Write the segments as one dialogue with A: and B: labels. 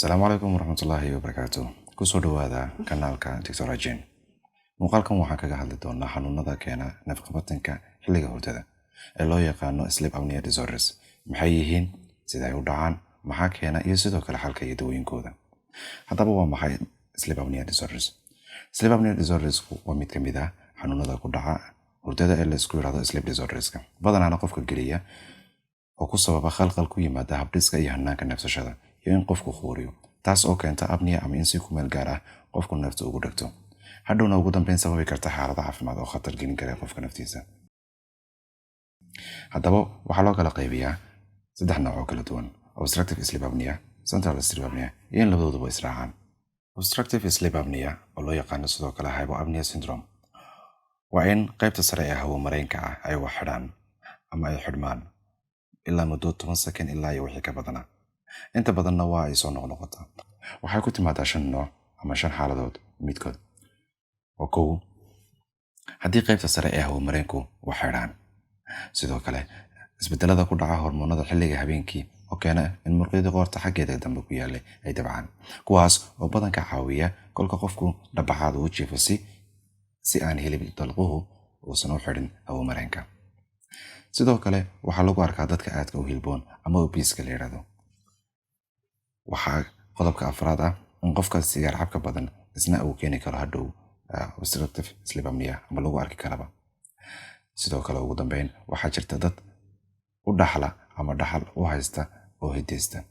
A: Asalaamu calaykum waraxmatullaahi wabarakaatu. Kusoo dhawaada kanaalka Doctor Ajen. Muuqaalkan waxaan kaga hadli doonaa xanuunada keena neefqabatinka xilliga hurdada ee loo yaqaano sleep apnea disorders. Maxay yihiin, sida ay u dhacaan, maxaa keena, iyo sidoo kale xalka iyo dawooyinkooda. Haddaba, waa maxay sleep apnea disorders? Sleep apnea disordersku waa mid ka mid ah xanuunada ku dhaca hurdada ee laisku yidhahdo sleep disorderska, badanaana qofka geliya oo ku sababa khalkhal ku yimaada habdhiska iyo hanaanka neefsashada, iyo in qofku khuuriyo, taas oo keenta apnea ama in si ku meel gaar ah qofku neefta ugu dhegto, hadhowna ugu dambeyn sababi karta xaalado caafimaad oo khatar gelin kara qofka naftiisa. Haddaba, waxaa loo kala qaybiyaa saddex nooc oo kala duwan: obstructive sleep apnea, central sleep apnea, iyo in labadooduba israacaan. Obstructive sleep apnea, oo loo yaqaano sidoo kale hypoapnea syndrome, waa in qaybta sare ee hawo mareenka ah ay wax xidhaan ama ay xidhmaan ilaa muddo 10 second ilaa iyo wixii ka badana. Inta badanna waa ay soo noqnoqotaa. Waxay ku timaadaa shan nooc ama shan xaaladood midkood. Oo kow, haddii qaybta sare ee hawo mareenku wax xidhaan. Sidoo kale, isbedelada ku dhaca hormoonada xilliga habeenkii oo keena in muruqyadii qoorta xaggeeda dambe ku yaallay ay dabcaan, kuwaas oo badanka caawiya kolka qofku dhabaxaad uu jiifo si aan hilib dalquhu uusan u xidhin hawo mareenka. Sidoo kale, waxaa lagu arkaa dadka aadka u hilboon ama obeseka la yidhahdo. Waxaa qodobka afraad ah in qofka sigaar cabka badan isna uu keeni karo hadhow obstructive sleep apnea ama lagu arki karaba. Sidoo kale, ugu dambeyn, waxaa jirta dad u dhaxla ama dhaxal u haysta oo hideysta.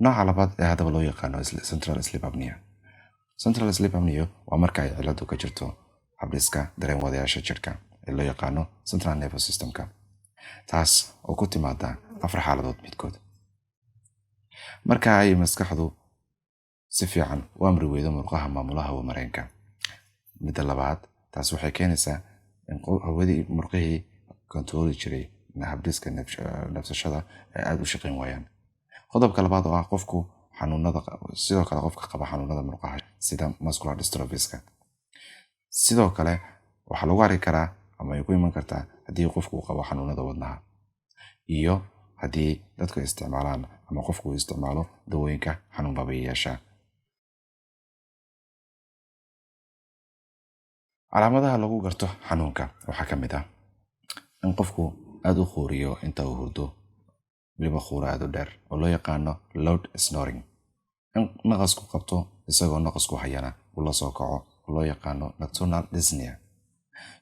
A: Nooca labaad ee haddaba loo yaqaano central sleep apnea. Central sleep apnea waa marka ay ciladu ka jirto habdhiska dareenwadayaasha jidhka ee loo yaqaano central nervous systemka, taas oo ku timaada afar xaaladood midkood. Marka ay maskaxdu si fiican u amri weydo murqaha maamula hawo mareenka. Midda labaad, taas waxay keenaysaa in hawadii murqihii kontarooli jiray habdhiska neefsashada ay aada u shaqayn waayaan. Qodobka labaad oo ah qofku xanuunada, sidoo kale qofka qaba xanuunada murqaha sida muscular dystrophyska. Sidoo kale, waxaa lagu arki karaa ama ay ku iman kartaa haddii qofku uu qabo xanuunada wadnaha, iyo haddii dadku isticmaalaan ama qofku uu isticmaalo dawooyinka xanuun baabi'iyayaasha. Calaamadaha lagu garto xanuunka waxaa ka mid ah in qofku aada u khuuriyo inta uu hurdo, weliba khuuro aada u dheer oo loo yaqaano loud snoring, in naqasku qabto isagoo naqasku hayana uu la soo kaco oo loo yaqaano nocturnal dyspnea.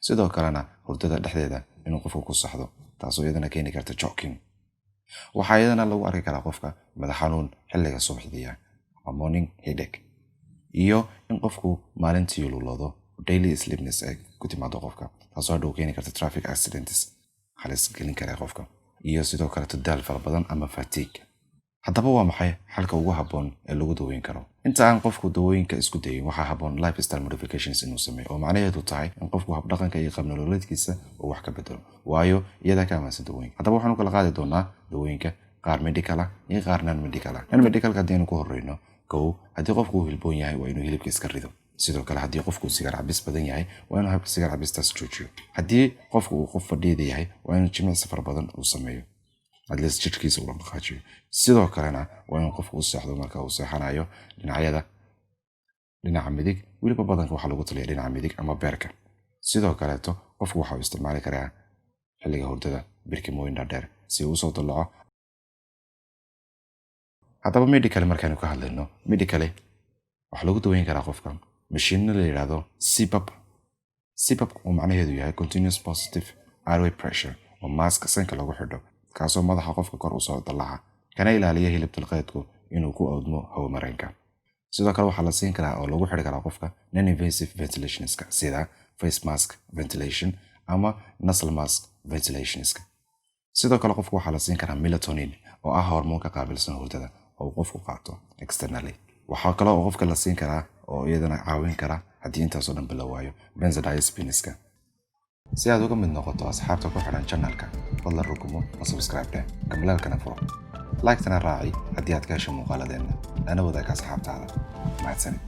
A: Sidoo kalena, hurdada dhexdeeda inuu qofku ku saxdo, taasoo iyadana keeni karta choking. Waxaa iyadana lagu arki karaa qofka madax xanuun xilliga subaxdiya ama morning headache, iyo in qofku maalintii luloodo, daily sleepiness ay ku timaado qofka, taasoo hadhow keeni karta traffic accidents, halis gelin kara qofka, iyo sidoo kaleto daal fara badan ama fatigue. Haddaba, waa maxay xalka ugu habboon ee lagu daweyn karo? Inta aan qofku dawooyinka isku dayin, waxaa habboon lifestyle modifications inuu sameeyo, oo macnaheedu tahay in qofku habdhaqanka iyo qabnololeedkiisa uu wax ka bedelo, waayo iyadaa ka amaansan dawooyinka. Haddaba, waxaanu kala qaadi doonaa dawooyinka qaar medical ah iyo qaar non medical ah. Non medicalka haddii aynu ku horeyno: kow, haddii qofku uu hilboon yahay, waa inuu hilibka iska rido. Sidoo kale, haddii qofku uu sigaar cabis badan yahay, waa inuu sigaar cabistaas joojiyo. Haddii qofku uu qof fadhiida yahay, waa inuu jimicsi fara badan uu sameeyo, at least jidhkiisa uu dhaqdhaqaajiyo. Sidoo kalena, waa inuu qofku u seexdo marka uu seexanayo dhinacyada, dhinaca midig weliba. Badanka waxaa lagu taliya dhinaca midig ama beerka. Sidoo kaleeto, qofku waxa uu isticmaali karaa xilliga hurdada birkimooyin dhaadheer si uu usoo dallaco. Haddaba, medical markaanu ka hadlayno, medically waxaa lagu daweyn karaa qofka mashiino la yidhaahdo CPAP. CPAP oo macnaheedu yahay continuous positive airway pressure, oo mask sanka lagu xidho, kaasoo madaxa qofka kor usoo dallaca kana ilaaliya hilib dalqeedku inuu ku awdmo hawo mareenka. Sidoo kale, waxaa la siin karaa oo lagu xidhi karaa qofka non invasive ventilationska, sida face mask ventilation ama nasal mask ventilationska. Sidoo kale, qofku waxaa la siin karaa melatonin, oo ah hormoonka qaabilsan hurdada, oo uu qofku qaato externally. Waxaa kale oo qofka la siin karaa oo iyadana caawin kara, haddii intaasoo dhanba la waayo, benzodiazepiniska. Si aad uga mid noqoto asxaabta ku xidhan channelka, fadlan rukumo oo subscribe dheh, gambaleelkana furo, like-tana raaci haddii aad ka hesho muuqaaladeenna, lana wadaag asxaabtaada. Mahadsanid.